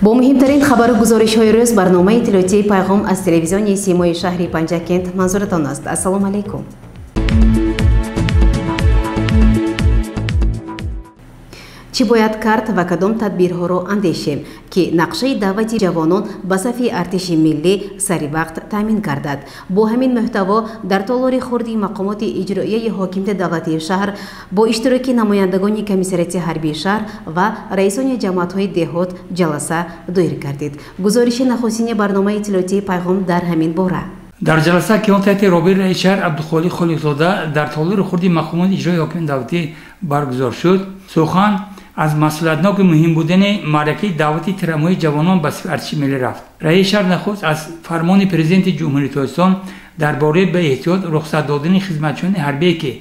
Бо муҳимтарин хабару гузоришҳои рӯз барномаи иттилоотии «Пайғом» аз телевизиони Симои шаҳри Панҷакент манзуратон аст. Ассалому алайкум. Чӣ бояд кард ва кадом тадбирҳоро андешем, ки нақшаи даъвати ҷавонон ба сафи артиши миллӣ сари вақт таъмин гардад? Бо ҳамин муҳтаво дар толори хурди мақомоти иҷроияи ҳокимияти давлатии шаҳр бо иштироки намояндагони комиссариати ҳарбии шаҳр ва раисони ҷамоатҳои деҳот ҷаласа доир гардид. Гузориши нахустини барномаи иттилоотии «Пайғом» дар ҳамин бора. Дар ҷаласа, ки он таҳти роҳбари раиси шаҳр Абдухолиқ Холиқзода дар толори хурди мақомоти иҷроии ҳокимияти давлатӣ баргузор шуд, сухан аз масъулиятноки муҳим будани маъракаи даъвати тирамоҳии ҷавонон ба сафи артиши миллӣ рафт. Раиси шаҳр нахуст аз фармони президенти Ҷумҳурии Тоҷикистон дар бораи ба эҳтиёт рухсат додани хизматчиёни ҳарбие, ки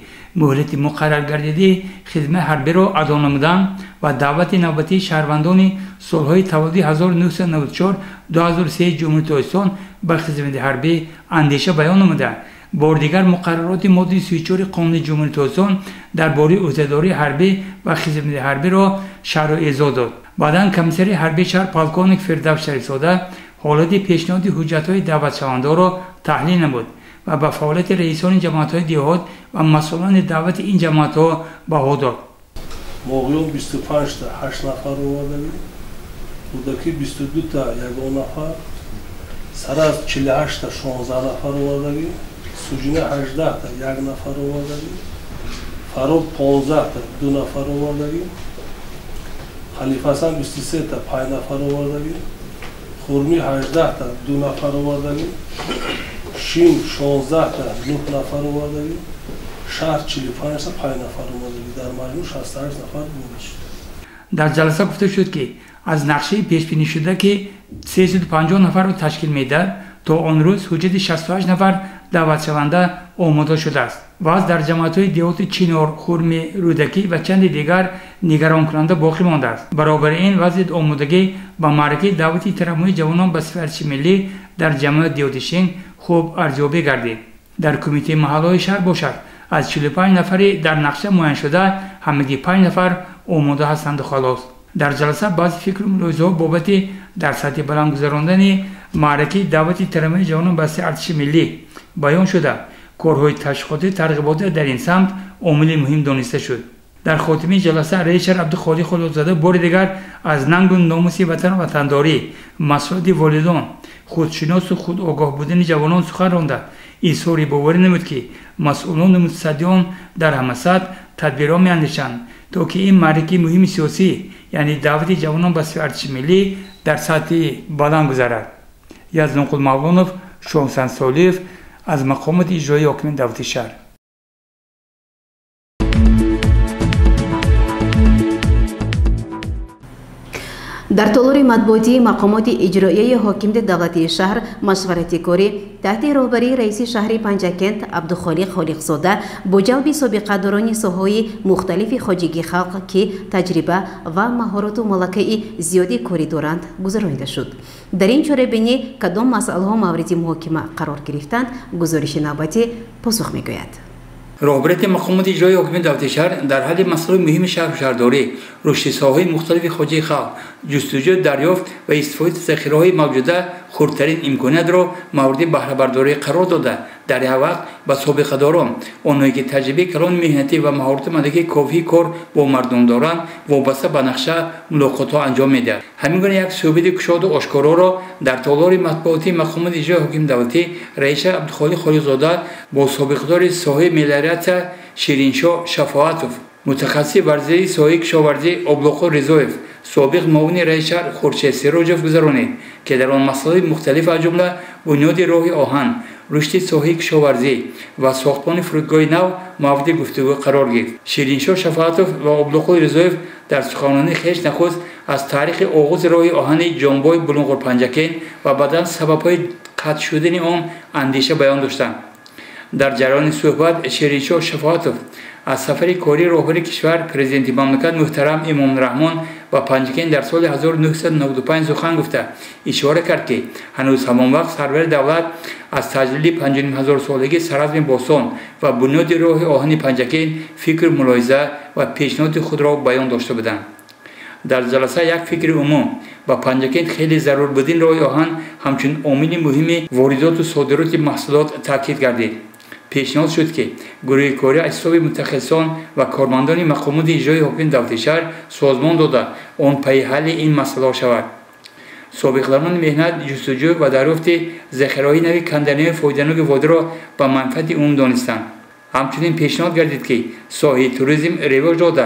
муҳлати муқарраргардидаи хизмати ҳарбиро адо намуданд, ва даъвати навбатии шаҳрвандони солҳои таваллуди 1994-2003 Ҷумҳурии Тоҷикистон ба хизмати ҳарбӣ андеша баён намуда, бори дигар муқаррароти моддаи 34 қонуни Ҷумҳурии Тоҷикистон дар бораи ӯҳдадории ҳарбӣ ва хизмати ҳарбиро шарҳу эзоҳ дод. Баъдан комиссари ҳарбии шаҳр полковник Фирдавс Шарифзода ҳолати пешниҳоди ҳуҷҷатҳои даъватшавандаро таҳлил намуд ва ба фаъолияти раисони ҷамоатҳои деҳот ва масъулони даъвати ин ҷамоатҳо баҳо дод. Моғиён 25-та 8 нафар овардагӣ, Рӯдакӣ 22-та ягон нафар, Сараз 48-та 16 нафар овардагӣ, Суҷина 18-та 1 нафар овардагӣ, Фароб 15-та 2 нафар овардагӣ, Халифасан 23-та 5 нафар овардагӣ, Хурмӣ 18-та 2 нафар овардагӣ, Шим 16-та 9 нафар овардагӣ, шаҳр 45-та 5 нафар овардагӣ, дар маҷмӯъ 68 нафар ворид шуд. Дар ҷаласа гуфта шуд, ки аз нақшаи пешбинишуда, ки 350 нафарро ташкил медиҳад, то он рӯз ҳуҷҷати 68 нафар даъватшаванда омода шудааст. Вазъ дар ҷамоатҳои деҳоти Чинор, Хурмӣ, Рӯдакӣ ва чанде дигар нигаронкунанда боқӣ мондааст. Баробари ин вазъи омодагӣ ба маъракаи даъвати тирамоҳии ҷавонон ба сафи артиши миллӣ дар ҷамоати деҳоти Шинг хуб арзёбӣ гардид. Дар кумитаи маҳаллаҳои шаҳр бошад, аз 45 нафари дар нақша муайяншуда ҳамагӣ 5 нафар омода ҳастанду халос. Дар ҷаласа баъзе фикру мулоҳизаҳо бобати дар сатҳи баланд гузарондани маъракаи даъвати тирамоҳии ҷавонон ба сафи артиши миллӣ баён шуда, корҳои ташвиқотию тарғиботӣ дар ин самт омили муҳим дониста шуд. Дар хотимаи ҷаласа раиси шаҳр Абдухолиқ Холиқзода бори дигар аз нангу номуси ватану ватандорӣ, масъулияти волидон, худшиносу худогоҳ будани ҷавонон сухан ронда, изҳори боварӣ намуд, ки масъулону мутасаддиён дар ҳама сатҳ тадбирҳо меандешанд, то ки ин маъракаи муҳими сиёсӣ, яъне даъвати ҷавонон ба сафи артиши миллӣ, дар сатҳи баланд гузарад. Яздонқул Мавлонов, Шоҳсан Солиев аз мақомоти иҷроии ҳокимияти давлатии шаҳр. Дар толори матбуотии мақомоти иҷроияи ҳокимияти давлатии шаҳр машварати корӣ таҳти роҳбарии раиси шаҳри Панҷакент Абдухолиқ Холиқзода бо ҷалби собиқадорони соҳаҳои мухталифи хоҷагии халқ, ки таҷриба ва маҳорату малакаи зиёди корӣ доранд, гузаронида шуд. Дар ин чорабинӣ кадом масъалаҳо мавриди муҳокима қарор гирифтанд, гузориши навбатӣ посух мегӯяд. Роҳбарияти мақомоти иҷроии ҳокимияти давлатии шаҳр дар ҳалли масъалаҳои муҳими шаҳру шаҳрдорӣ, рушди соҳаҳои мухталифи хоҷагии халқ, ҷустуҷӯ, дарёфт ва истифодаи захираҳои мавҷуда хурдтарин имкониятро мавриди баҳрабардорӣ қарор дода, дар як вақт ба собиқадорон, онҳое ки таҷрибаи калони меҳнатӣ ва маҳорату малакаи кофии кор бо мардум доранд, вобаста ба нақша мулоқотҳо анҷом медиҳад. Ҳамин гуна як суҳбати кушоду ошкороро дар толори матбуотии мақомоти иҷроии ҳокимияти давлатӣ раиси шаҳр Абдухолиқ Холиқзода бо собиқадори соҳаи мелиоратсия Шириншоҳ Шафоатов, мутахассиси варзиши соҳаи кишоварзӣ Облоқул Ризоев, собиқ муовини раиси шаҳр Хуршед Сироҷов гузаронид, ки дар он масъалаҳои мухталиф, аз ҷумла бунёди роҳи оҳан, рушди соҳаи кишоварзӣ ва сохтмони фурудгоҳи нав мавриди гуфтугӯ қарор гирифт. Шириншоҳ Шафоатов ва Облоқул Ризоев дар суханронии хеш нахуст аз таърихи оғози роҳи оҳани Ҷонбой Булунғур-Панҷакент ва баъдан сабабҳои қатъ шудани он андеша баён доштанд. Дар ҷараёни суҳбат Шириншоҳ Шафоатов аз сафари кории роҳбари кишвар, президенти мамлакат муҳтарам Эмомалӣ Раҳмон ба Панҷакент дар соли 1995 сухан гуфта, ишора кард, ки ҳанӯз ҳамон вақт сарвари давлат аз таҷлили 5500-солагии Саразми бостон ва бунёди роҳи оҳани Панҷакент фикру мулоҳиза ва пешниҳоди худро баён дошта буданд. Дар ҷаласа як фикри умум Ба Панҷакент хеле зарур будин роҳи оҳан ҳамчун омили муҳими воридоту содироти маҳсулот таъкид гардид. Пешниҳод шуд, ки гурӯҳи корӣ аз ҳисоби мутахассисон ва кормандони мақомоти иҷроии ҳокимияти давлатии шаҳр созмон дода, он пайи ҳалли ин масъалаҳо шавад. Собиқдарони меҳнат, ҷустуҷӯ ва дарёфти захираҳои нави канданиҳои фоиданоки водиро ба манфиати умум донистанд. Ҳамчунин пешниҳод гардид, ки соҳаи туризм ривоҷ дода,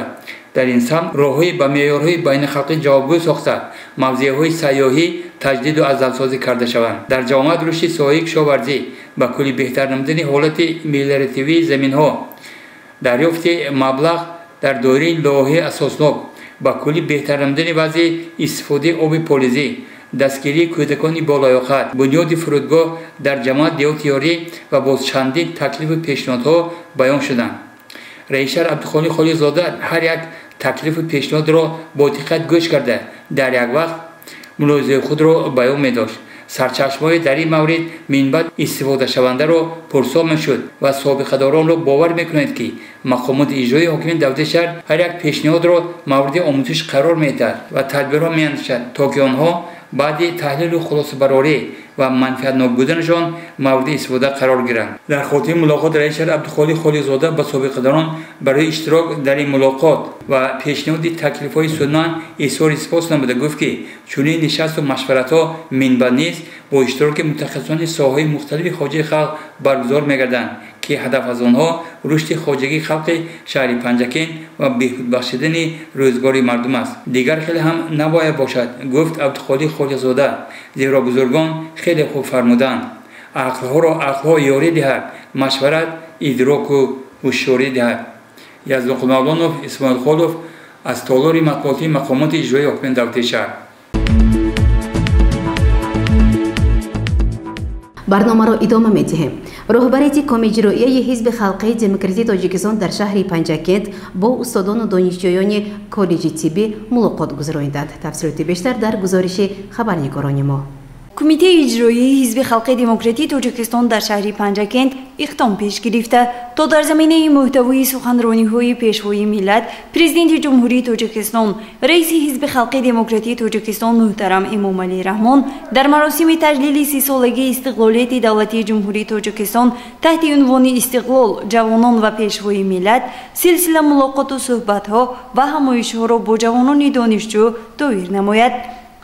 дар ин самт роҳҳои ба меъёрҳои байналхалқӣ ҷавобгӯ сохта, мавзеъҳои сайёҳӣ таҷдиду азнавсозӣ карда шаванд. Дар ҷамоат рушди соҳаи кишоварзӣ ба кулли беҳтар намудани ҳолати мелиоративии заминҳо, дарёфти маблағ дар доираи лоиҳаи асоснок, ба кулли беҳтар намудани вазъи истифодаи оби полизӣ, дастгирии кӯдакони болаёқат, бунёди фурудгоҳ дар ҷамоат деҳоти Ёрӣ ва боз чандин таклифу пешниҳодҳо баён шуданд. Раиси шаҳр Абдухолиқ Холиқзода ҳар як таклифу пешниҳодро бо диққат гӯш карда, дар як вақт мулоҳизаи худро баён медошт. Сарчашмаҳои дар ин маврид минбаъд истифодашавандаро пурсон мешуд ва собиқадоронро бовар мекунад, ки мақомоти иҷроии ҳокимияти давлатии шаҳр ҳар як пешниҳодро мавриди омӯзиш қарор медиҳад ва тадбирҳо меандешад, то ки онҳо баъди таҳлилу хулосабарорӣ ва манфиатнок буданашон мавриди истифода қарор гиранд. Дар хотири мулоқот раиси шаҳр Абдухолиқ Холиқзода ба собиқадорон барои иштирок дар ин мулоқот ва пешниҳоди таклифҳои судманд изҳори сипос намуда гуфт, ки чунин нишасту машваратҳо минбаъд низ бо иштироки мутахассисони соҳаҳои мухталифи хоҷагии халқ баргузор мегарданд, ки ҳадаф аз онҳо рушди хоҷагии халқи шаҳри Панҷакент ва беҳбуд бахшидани рӯзгори мардум аст. Дигар хеле ҳам набояд бошад, гуфт Абдухолиқ Холиқзода, зеро бузургон хеле хуб фармуданд: ақлҳоро ақлҳо ёрӣ диҳад, машварат идроку ҳушёрӣ диҳад. Яздонқул Мавлонов, Исмоил Холов аз толори матбуотии мақомоти иҷроии ҳокимияти давлатии шаҳр. Барномаро идома медиҳем. Роҳбарияти Комиҷроияи Ҳизби Халқии Демократии Тоҷикистон дар шаҳри Панҷакент бо устодону донишҷӯёни коллеҷи тиббӣ мулоқот гузарониданд. Тафсилоти бештар дар гузориши хабарнигорони мо. Кумитаи иҷроии Ҳизби Халқии Демократии Тоҷикистон дар шаҳри Панҷакент иқдом пеш гирифта, то дар заминаи муҳтавои суханрониҳои Пешвои миллат, Президенти Ҷумҳурии Тоҷикистон, раиси Ҳизби Халқии Демократии Тоҷикистон муҳтарам Эмомалӣ Раҳмон дар маросими таҷлили 30-солагии истиқлолияти давлатии Ҷумҳурии Тоҷикистон таҳти унвони «Истиқлол, ҷавонон ва Пешвои миллат» силсила мулоқоту суҳбатҳо ва ҳамоишҳоро бо ҷавонони донишҷӯ доир намояд.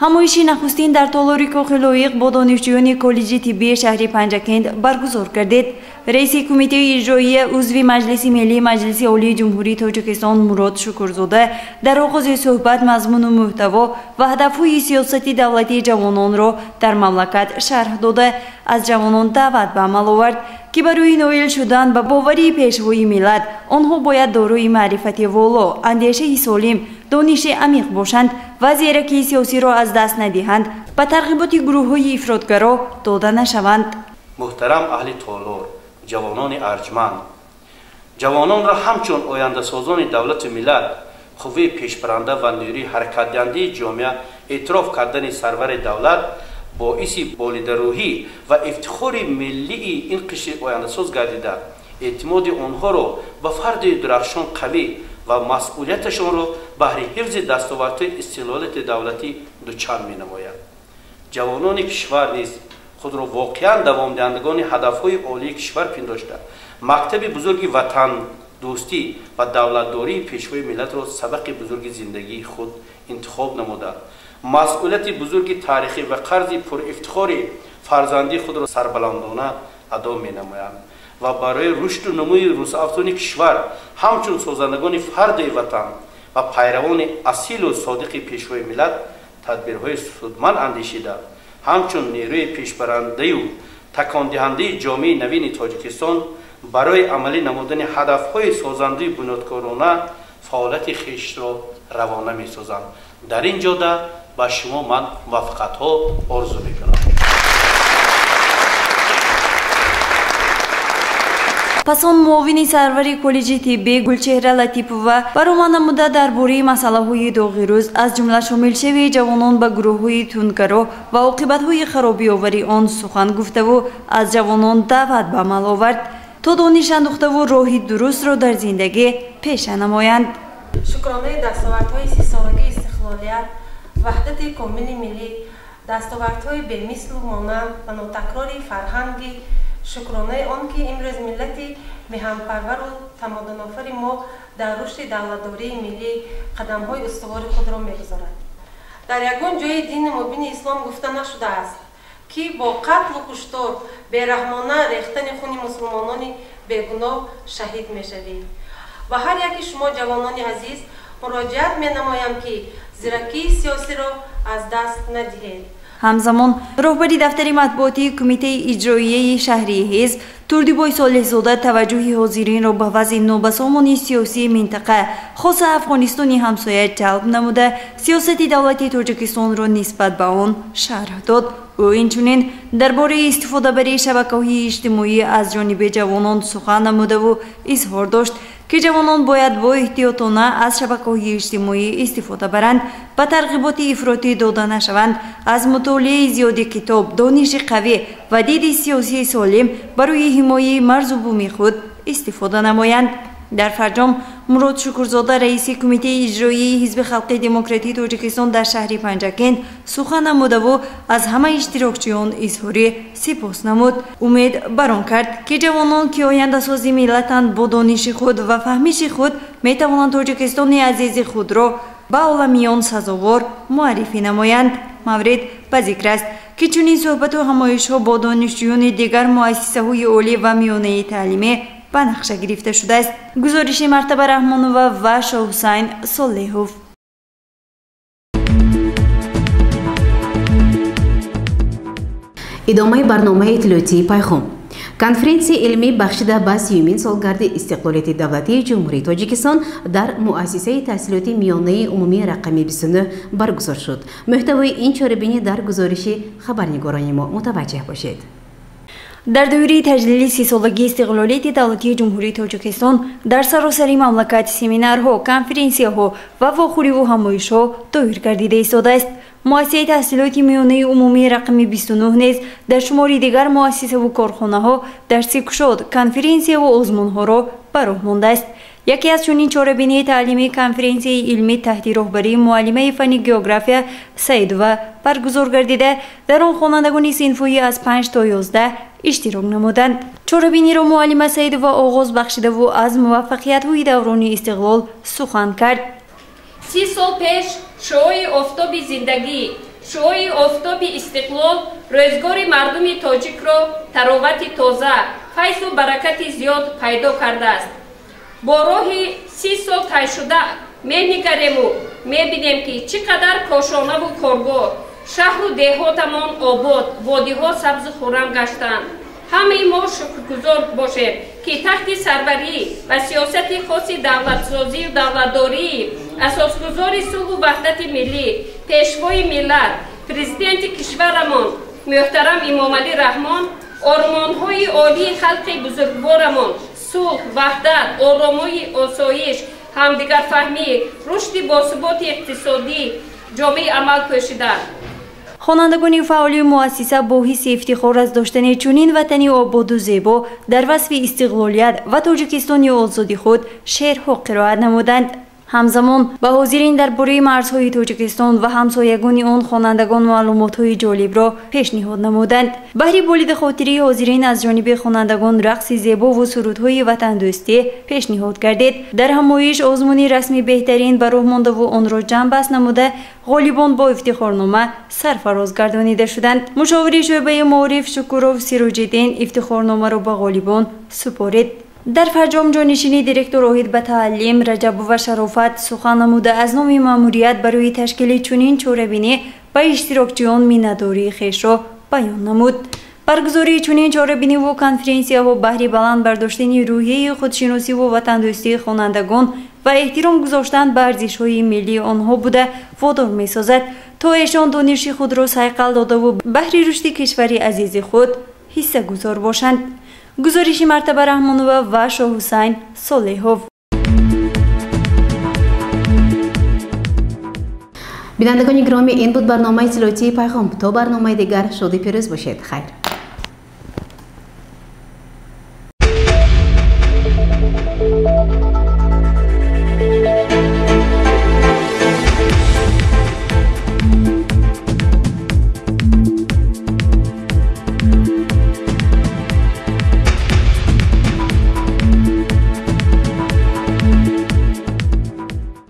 Ҳамоиши нахустин дар толори Кохи Лоиқ бо донишҷӯёни коллеҷи тиббии шаҳри Панҷакент баргузор гардид. Раиси Кумитаи иҷроия, узви Маҷлиси Миллии Маҷлиси Олии Ҷумҳурии Тоҷикистон Мурод Шукурзода дар оғози суҳбат мазмуну муҳтаво ва ҳадафҳои сиёсати давлатии ҷавононро дар мамлакат шарҳ дода, аз ҷавонон даъват ба амал овард, ки барои ноил шудан ба боварии Пешвои миллат онҳо бояд дорои маърифати воло, андешаи солим, дониши амиқ бошанд ва зеракии сиёсиро аз даст надиҳанд, ба тарғиботи гурӯҳҳои ифротгаро дода нашаванд. Муҳтарам аҳли толор, ҷавонони арҷманд, ҷавононро ҳамчун ояндасозони давлату миллат, қувваи пешбаранда ва нерӯи ҳаракатдиҳандаи ҷомеа эътироф кардани сарвари давлат боиси болидарӯҳӣ ва ифтихори миллии ин қишри ояндасоз гардида, эътимоди онҳоро ба фарди дурахшон қавӣ ва масъулияташонро баҳри ҳифзи дастовардҳои истиқлолияти давлатӣ дучанд менамояд. Ҷавонони кишвар низ худро воқеан давомдиҳандагони ҳадафҳои олии кишвар пиндошта, мактаби бузурги ватандӯстӣ ва давлатдории Пешвои миллатро сабақи бузурги зиндагии худ интихоб намуда, масъулияти бузурги таърихӣ ва қарзи пурифтихори фарзандии худро сарбаландона адо менамоянд ва барои рушду нумӯи рӯзафзуни кишвар ҳамчун созандагони фарди ватан ва пайравони асилу содиқи Пешвои миллат тадбирҳои судманд андешида, ҳамчун нерӯи пешбарандаю такондиҳандаи ҷомеаи навини Тоҷикистон барои амалӣ намудани ҳадафҳои созандаи бунёдкорона фаъолияти хешро равона месозанд. Дар ин ҷода ба шумо ман муваффақиятҳо орзу мекунам. Пас он муовини сарвари коллеҷи тиббӣ Гулчеҳра Латипова баромад намуда дар бораи масъалаҳои доғи рӯз, аз ҷумла шомилшавии ҷавонон ба гурӯҳҳои тундгаро ва оқибатҳои харобиовари он сухан гуфтаву аз ҷавонон даъват ба амал овард, то дониш андӯхтаву роҳи дурустро дар зиндагӣ пеша намоянд. Шукронаи дастовардҳои 30-солагии истиқлолият ваҳдати комили миллӣ, дастовардҳои бемислу монанд ва нотакрори фарҳанги, шукронаи он ки имрӯз миллати меҳанпарвару тамаддунофари мо дар рушди давлатдории миллӣ қадамҳои устувори худро мегузорад. Дар ягон ҷои дини мубини ислом гуфта нашудааст, ки бо қатлу куштор, бераҳмона рехтани хуни мусулмонони бегуноҳ шаҳид мешавӣ. Ва ҳар яки шумо ҷавонони азиз муроҷиат менамоям, ки зиракии сиёсиро аз даст надиҳед. Ҳамзамон роҳбари дафтари матбуотии Кумитаи иҷроияи шаҳрии ҳизб Турдибой Солеҳзода таваҷҷӯҳи ҳозиринро ба вазъи нобасомони сиёсии минтақа, хоса Афғонистони ҳамсоя ҷалб намуда, сиёсати давлати Тоҷикистонро нисбат ба он шарҳ дод. Ӯ инчунин дар бораи истифодабарии шабакаҳои иҷтимоӣ аз ҷониби ҷавонон сухан намудаву изҳор дошт, ки ҷавонон бояд бо эҳтиётона аз шабакаҳои иҷтимоӣ истифода баранд, ба тарғиботи ифротӣ дода нашаванд, аз мутолиаи зиёди китоб, дониши қавӣ ва диди сиёсии солим барои ҳимояи марзу буми худ истифода намоянд. Дар фарҷом Мурод Шукурзода, раиси Кумитаи иҷроияи Ҳизби халқи демократии Тоҷикистон дар шаҳри Панҷакент сухан намудаву аз ҳама иштирокчиён изҳори сипос намуд. Умед барон кард, ки ҷавонон, ки ояндасози миллатанд, бо дониши худ ва фаҳмиши худ метавонанд Тоҷикистони азизи худро ба оламиён сазовор муаррифӣ намоянд. Маврид ба зикр аст, ки чунин суҳбату ҳамоишҳо бо донишҷӯёни дигар муассисаҳои олӣ ва миёнаи таълимӣ ба нақша гирифта шудааст. Гузориши Мартаба Раҳмонова ва Шоҳҳусайн Солеҳов. Идомаи барномаи иттилоотии Пайғом. Конференсияи илмӣ бахшида ба 30-юмин солгарди истиқлолияти давлатии Ҷумҳурии Тоҷикистон дар муассисаи таҳсилоти миёнаи умумии рақами 29 баргузор шуд. Муҳтавои ин чорабинӣ дар гузориши хабарнигорони мо мутаваҷҷеҳ бошед. Дар доираи таҷлили 30-солагии истиқлолияти давлатии Ҷумҳурии Тоҷикистон дар саросари мамлакат семинарҳо, конференсияҳо ва вохӯриву ҳамоишҳо доир гардида истодааст. Муассисаи таҳсилоти миёнаи умумии рақами 29 низ дар шумори дигар муассисаву корхонаҳо дарси кушод, конференсияву озмунҳоро ба роҳ мондааст. Яке аз чунин чорабинии таълимии конференсияи илмӣ таҳти роҳбарии муаллимаи фанни география Саидова баргузор гардида, дар он хонандагони синфҳои аз 5 то 11 иштирок намуданд. Чорабиниро муаллима Саидова оғоз бахшидаву аз муваффақиятҳои даврони истиқлол сухан кард. 30 сол пеш шуои офтоби зиндагӣ, шуои офтоби истиқлол рӯзгори мардуми тоҷикро таровати тоза, файзу баракати зиёд пайдо кардааст. Бо роҳи 30 сол тай шуда менигарему мебинем, ки чӣ қадар кошонаву коргоҳ, шаҳру деҳотамон обод, водиҳо сабзу хуррам гаштанд. Ҳамаи мо шукргузор бошем, ки таҳти сарварӣ ва сиёсати хоси давлатсозию давлатдории асосгузори сулҳу ваҳдати миллӣ, пешвои миллат, президенти кишварамон муҳтарам Эмомалӣ Раҳмон, ормонҳои олии халқи бузургворамон сулҳ, ваҳдат, оромою осоиш, ҳамдигарфаҳмӣ, рушди босуботи иқтисодӣ ҷомеи амал пӯшиданд. Хонандагони фаъоли муассиса бо ҳисси ифтихор аз доштани чунин ватани ободу зебо дар васфи истиқлолият ва Тоҷикистони озоди худ шеърҳо қироат намуданд. Ҳамзамон ба ҳозирин дар бораи марзҳои Тоҷикистон ва ҳамсоягони он хонандагон маълумотҳои ҷолибро пешниҳод намуданд. Баҳри болида хотирии ҳозирин аз ҷониби хонандагон рақси зебову сурудҳои ватандӯстӣ пешниҳод гардид. Дар ҳамоиш озмуни расми беҳтарин ба роҳ мондаву онро ҷамъбаст намуда, ғолибон бо ифтихорнома сарфароз гардонида шуданд. Мушовири шӯъбаи маориф Шукуров Сироҷиддин ифтихорномаро ба ғолибон супорид. Дар фарҷом ҷонишини директор оид ба таълим Раҷабова Шарофат сухан намуда, аз номи маъмурият барои ташкили чунин чорабинӣ ба иштирокчиён миннатдории хешро баён намуд. Баргузории чунин чорабиниву конференсияҳо баҳри баланд бардоштани рӯҳияи худшиносиву ватандӯстии хонандагон ва эҳтиром гузоштан ба арзишҳои миллии онҳо буда водор месозад, то эшон дониши худро сайқал додаву баҳри рушди кишвари азизи худ ҳиссагузор бошанд. Гузориши Мартаба Раҳмонова ва Шоҳҳусайн Солеҳов. Бинандагони гиромӣ, ин буд барномаи иттилоотии Пайғом. То барномаи дигар шоди пирӯз бошед. Хайр.